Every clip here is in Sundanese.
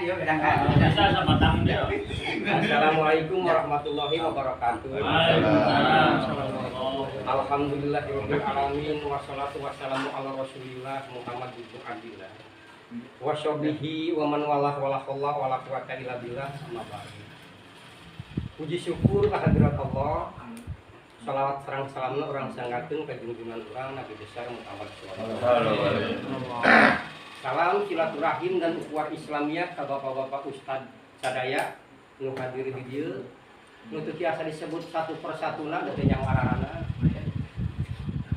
Iya, bedangkan. Bisa sama tangan dia. Assalamualaikum warahmatullahi wabarakatuh. Waalaikumsalam. Alhamdulillahirabbil alamin wassalatu wassalamu ala Rasulillah Muhammad bin Abdillah. Wa sahbihi wa man walah wala haula wala quwata illa billah amma ba'du. Puji syukur kehadirat Allah. Salawat sareng salamna urang sanggakeun ka junjungan urang Nabi besar Muhammad sallallahu alaihi wasallam. Salam silaturahim dan ukhuwah Islamiyah ka bapak-bapak ustad sadaya nu hadir di dieu. Nu teu tiasa disebut satu persatuna teu nyawararana.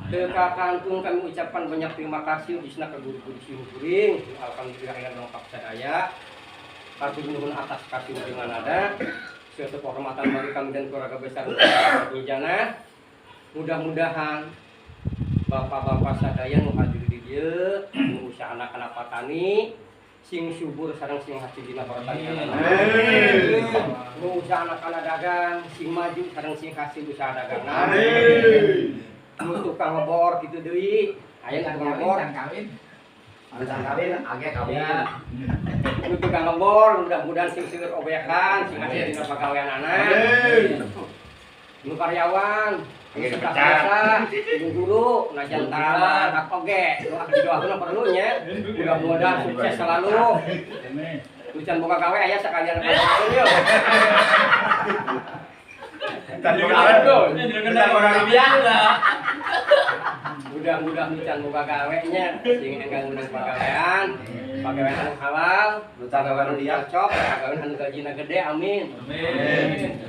Teu kakantun kami ucapkan banyak terima kasih khususna ka guru-guru simkuring. Alhamdulillah aya lengkap sadaya. Hatur nuhun atas kasimpringanana. Suatu kehormatan bagi kami dan keluarga besar Abdul Jannah. Mudah-mudahan bapak-bapak sadaya nu hadir di dieu, nu usahana kana patani, sing subur sareng sing hasil dina pertanianana. Nu usahana kana dagang, sing maju sareng sing hasil usaha dagangna. Nu tukang ngebor kitu deui, aya nu tukang ngebor. Kawin. Kawin, agak kawin. Nu tukang ngebor, mudah-mudahan sing seueur obekan, sing hasil dina pagaweanana. Nu karyawan, nu biasa, nu guru, najan tara anak oge, doa didoakeun perlu nya. Mudah-mudahan sukses selalu. Nu can boga gawe aya sakalian pagawean yeuh. Mudah-mudahan nu can boga gawe nya, sing enggal meunang pagawean, pagawean anu halal, pagawean anu cocok, pagawean anu gajina gede, amin. Amin.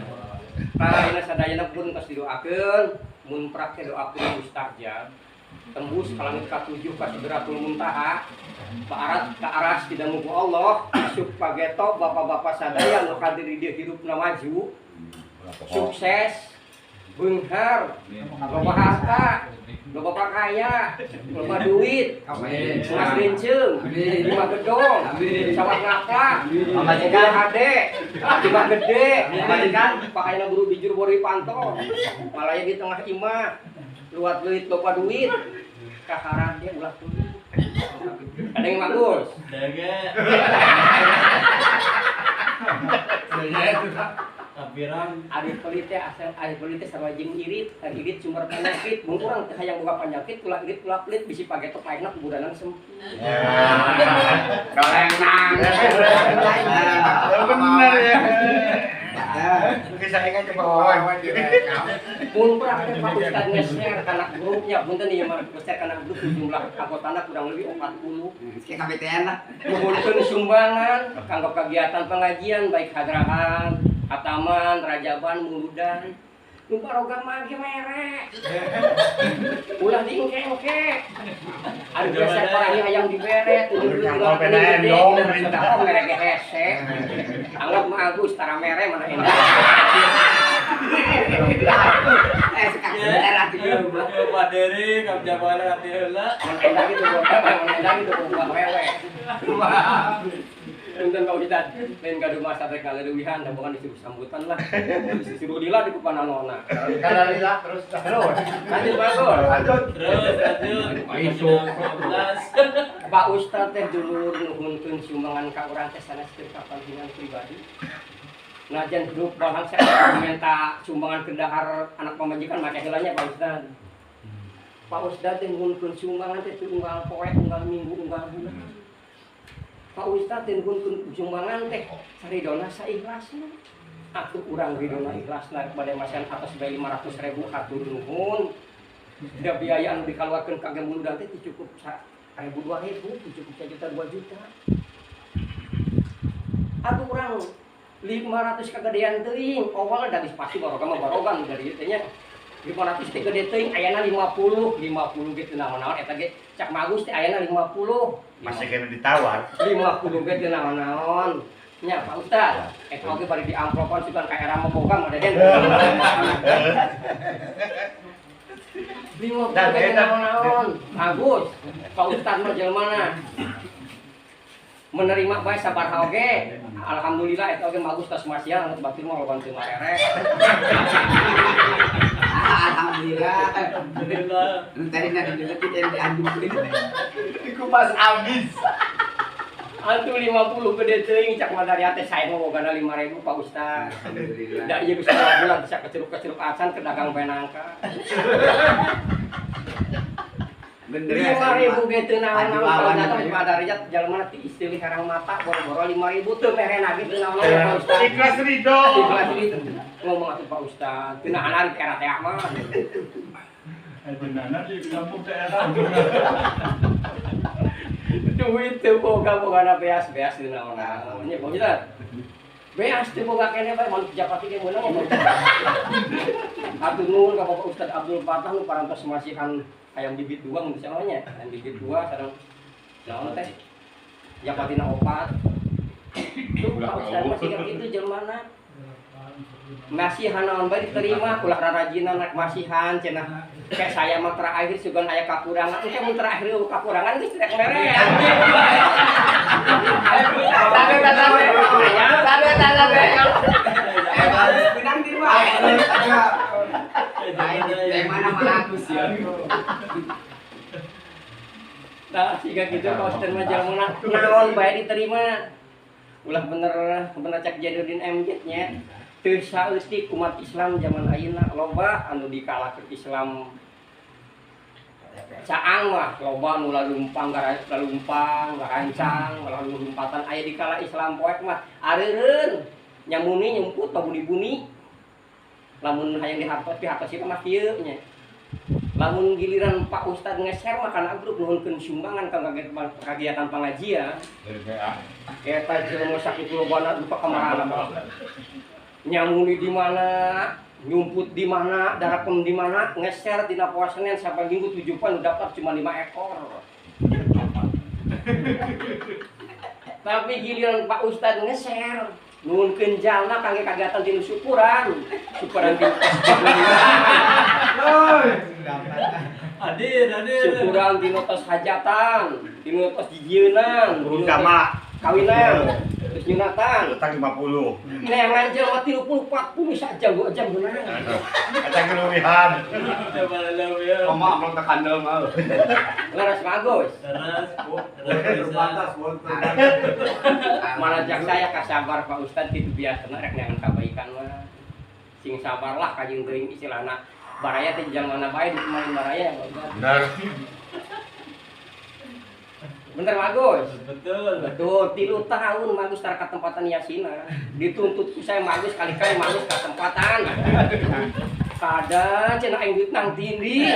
Ayeuna sadayana pun tos didoakeun, mun prak teh doakeun mustajab. Tembus ka langit ka-7 ka Sidratul Muntaha, ka aras tidak muku Allah, asup pageto bapak-bapak sadaya nu hadir di dieu hirupna maju, sukses, beunghar, loba harta, loba pakaya, loba duit, emas rincung, lima gedong, sawah ngaplak, mobil hade, imah gede, pakaian buru bijur bori panto, malaya di tengah imah, luat leuit loba duit, kaharade ulah tuluy. Ada yang bagus. Dege. Kapiran ari pelit teh asal ari pelit teh sarua jeung irit, ari irit sumber penyakit, mun urang teh hayang boga penyakit ulah irit ulah pelit bisi pagetok paehna kuburanan sempit. Dolenang. Bener ya. Mungkin saya kan coba bawa. Mun prak teh Pak Ustad nge-share kana grupnya, punten ieu mah nge-share kana grup jumlah anggotana kurang lebih 40. Kayak KBTN lah. Nuhunkeun sumbangan kanggo kegiatan pengajian baik hadrahan, khataman, rajaban, muludan. Nu baroga mah ge mere. Ulah diengke-engke. Ari biasa parahi hayang dibere, tujuh Nyangkol PDM dong, pemerintah. Oh, mere ge hese. Anggap mah Agus tara mere mana enak. Sekak bener atuh ieu. Pak Dery, kam jabana ati heula. Mun endah gitu mun endah gitu buah wewe. Punten Pak Ustad, lain gaduh masa teh kaleuwihan, da bukan disuruh sambutan lah. Disuruh lila di kupananona. Kalau lila terus terus. Lanjut Pak Gus. Lanjut. Terus lanjut. Pak Ustad teh dulur nuhunkeun sumbangan ka urang teh sanes keur kapantingan pribadi. Najan hidup bahang saya minta sumbangan ke dahar anak pamajikan make heula nya Pak Ustad. Pak Ustad teh nuhunkeun sumbangan teh teu unggal poe, unggal minggu, unggal bulan. Pak Ustad teh nuhunkeun sumbangan teh saridona saikhlasna. Atuh urang ridona ikhlasna kepada masyarakat atas bae 500.000 hatur nuhun. Da biaya anu dikaluarkeun ka muludan teh teu cukup 1.000 2.000, teu cukup 1 juta 2 juta. Atuh urang 500 kagedean teuing, awalna da geus pasti baroga mah baroga nu dari ieu teh nya. 500 teh gede teuing ayana 50, 50 ge teu naon-naon eta ge cak Magus teh ayana 50. Masih kena ditawar. 50 ge teu naon-naon. Nya Pak Ustad, eta oge bari diamplopan sugan ka era mah boga mah deden. 50 ge teu naon-naon. Agus, Pak Ustad mah jelema menerima bae sabaraha oge. Alhamdulillah eta oge Magus tos masihan anu batur mah loba teu marere. Alhamdulillah. Alhamdulillah. Tadi nak dijelaskan yang dianjurkan. Dikupas habis. Atuh 50 gede teuing cak madariat teh saya mah bogana 5.000 Pak Ustaz. Alhamdulillah. Da ieu geus dua bulan bisa keceruk-keceruk acan ke dagang penangka. Bener ya. 5.000 ge teu naon-naon Pak Madariat jalma ti istilih karang mata boro-boro 5.000 teu merena ge teu naon-naon Pak Ustaz. Ikhlas ridho. Ikhlas ridho. Ngomong atuh Pak Ustaz, teu nahan ari era teh mah. Benanan di kampung daerah. Duit teu boga bogana beas-beas teu naon-naon. Nya Pak Ustaz. Beas teu boga keneh bae manuk japati ge meunang. Atuh nuhun ka Bapak Ustaz Abdul Fatah nu parantos masihan ayam bibit dua mun misalnya ayam bibit dua sareng naon teh japatina opat. Tuh Pak Ustaz masih kitu jelmana. Masihan naon bae diterima ulah rarajinan rek masihan cenah. Kayak saya mah terakhir sugan aya kakurangan, engke mun terakhir eueuh kakurangan geus rek mere. Benang di rumah. Lain mana Agus ya. Nah, siga kitu Pak Ustaz mah jalmana naon bae diterima. Ulah bener bener cak Jadudin MJ nya. Teu saeutik umat Islam zaman ayeuna loba anu dikalahkeun Islam caang mah loba anu lalumpang lalumpang garancang lalu lumpatan aya dikala Islam poek mah areureun nyamuni nyumput pabuni-buni lamun hayang dihartos pihartos ieu mah kieu nya lamun giliran Pak Ustad nge-share mah kana grup nuhunkeun sumbangan ka kegiatan pengajian eta jelema sakitu lobana duka kamarana nyamuni di mana, nyumput di mana, darakem di mana, nge-share dina poe Senin sampai Minggu 7 poe nu daftar cuma 5 ekor. Tapi giliran Pak Ustad nge-share, nuhunkeun jalna kangge kagiatan dinu syukuran, syukuran dinu Hadir, hadir. Syukuran dinu tos hajatan, dinu tos jijieunan, Urus jamaah, kawinan. Terus nyunatan. Utang 50. Nah, yang jelema 30 40 sajam dua jam beunang. Eta keleuwihan. Koma amplop ke kandel mah. Leres bagus. Leres, terbatas. Malah jak saya kasabar Pak Ustad kitu biasana rek neangan kabaikan mah. Sing sabarlah kajing teuing istilahna. Baraya teh jalmana bae dikumarin baraya. Bener. Bener bagus. Betul. Betul. 3 tahun bagus tara katempatan yasina. Dituntut ku saya bagus kali-kali bagus katempatan. Kada cenah aing duit nang tindi.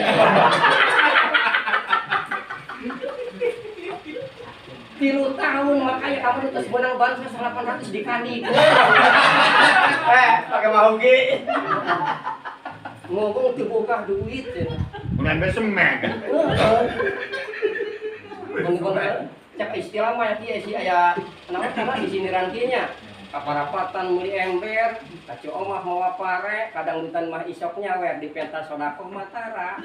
3 tahun makanya kamu terus menang bansos 800 dikandi. Pakai mahugi. Ngomong teu boga duit cenah. Ngan besemen. Cak istilah mah kieu si aya naon mah disindiran kieu nya. Kaparapatan meuli ember, kacu omah mawa pare, kadangdutan mah isok nyawer di pentas sedekah matara.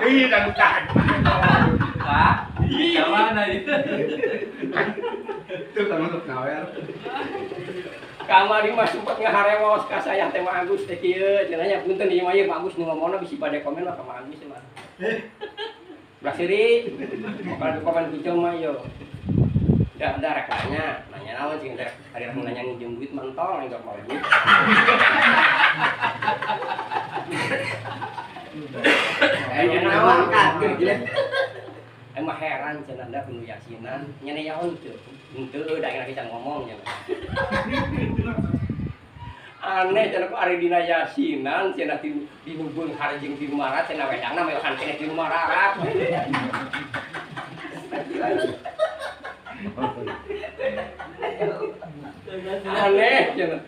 Ih, dangdutan. Pak, mana itu? Itu termasuk nyawer. Kamari mah sempat ngaharewos ka saya teh Mak Agus teh kieu, cenah nya punten ieu mah ieu Mak Agus nu ngomongna bisi bade komen mah ka Mak Agus mah. Belah siri, kalau komen kucing mah yo. Dah rek nanya, nanya naon cing rek ari rek nanya nginjem duit mentol enggak mau duit. Nanya naon kan. Emang heran cenah da kudu yasinan, nya yaon teu. Henteu da aing can ngomong nya. Aneh cenah ku ari dina yasinan cenah di nu beunghar jeung di marat cenah wedangna mewahan keneh di mararat. Aneh cenah.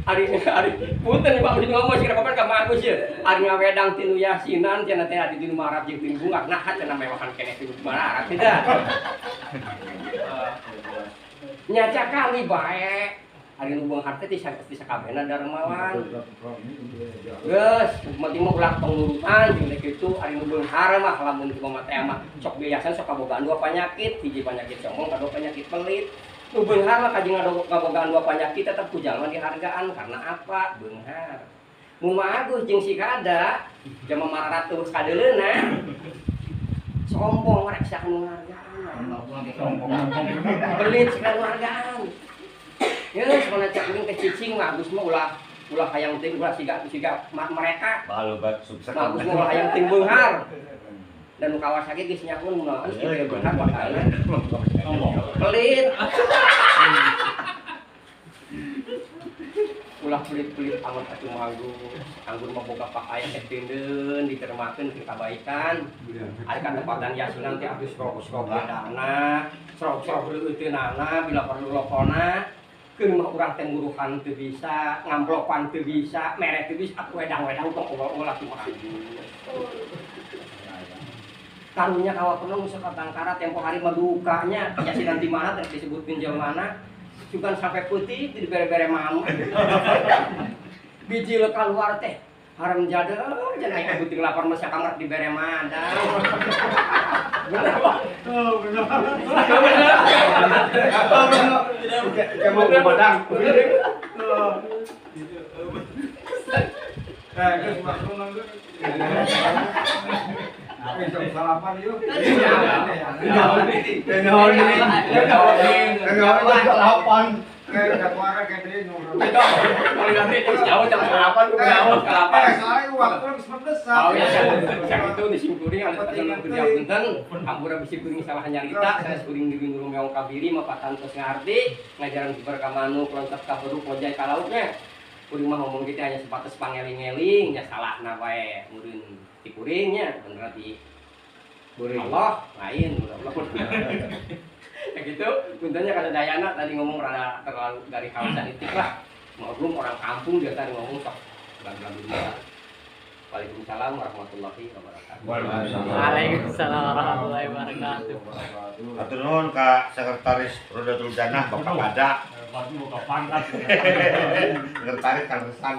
Ari ari punten Pak mesti ngomong sih kapan ka Mak Agus ye. Ari ngawedang tinu yasinan cenah teh di nu marat jeung di bungak nah cenah mewahan keneh di mararat tidak. Nyaca kali bae. Ari nu beunghar teh ti sakabehna darmawan. Geus, penting mah ulah tong nurutan jeung kitu ari nu beunghar mah lamun kumaha teh mah sok biasan sok kabogaan dua penyakit, hiji penyakit sombong, kadua penyakit pelit. Nu beunghar mah kajing kabogaan dua penyakit tetep ku jalma dihargaan karena apa? Beunghar. Mun Mak Agus jeung si Kada jama 400 kadeuleuna. Sombong rek sia nu ngahargaan. Pelit sekali ngahargaan. Ya sekolah cek kuring ke cicing mah Agus mah ulah hayang teuing ulah siga mereka. Bagus mah ulah hayang teuing beunghar. Dan nu Kawasaki geus nyaho nu naon kitu beunghar bakalna. Pelit. Ulah pelit-pelit amat atuh mah Agus. Anggur mah boga pakaian teh tindeun ditermakeun ke kabaikan. Ari katempatan yasinan teh atuh serok-serok dana, serok-serok leuteunana bila perlu lokona. Keur mah urang teh nguruhan teu bisa, ngamplopan teu bisa, mere teu bisa, atuh wedang-wedang tong ogol-ogol atuh mah Agus. Karunya kawa penuh sok Bangkara tempo hari mah dukanya, yasinan di mana teh disebutkeun jelema. Cuman sampai putih di bere-bere mamu. Biji le keluar teh haram jadah jangan aya buting lapar mah sakamar dibere madang. Bener. Oh, bener. Kayak mau madang. Eh, geus masuk nang. Jam salapan yuk. Kuring mah ngomong gitu hanya sebatas pangeling-eling, ya salah na wae mureun ti kuringnya bener di Allah lain Allah. Ya gitu, puntennya kada dayana tadi ngomong rada terlalu dari kawasan itik lah. Maklum orang kampung biasa ngomong sok bla-bla. Waalaikumsalam warahmatullahi wabarakatuh. Waalaikumsalam warahmatullahi wabarakatuh. Hatur nuhun ka Sekretaris Rodatul Jannah Bapak Kada. Sekretaris Kang Resan.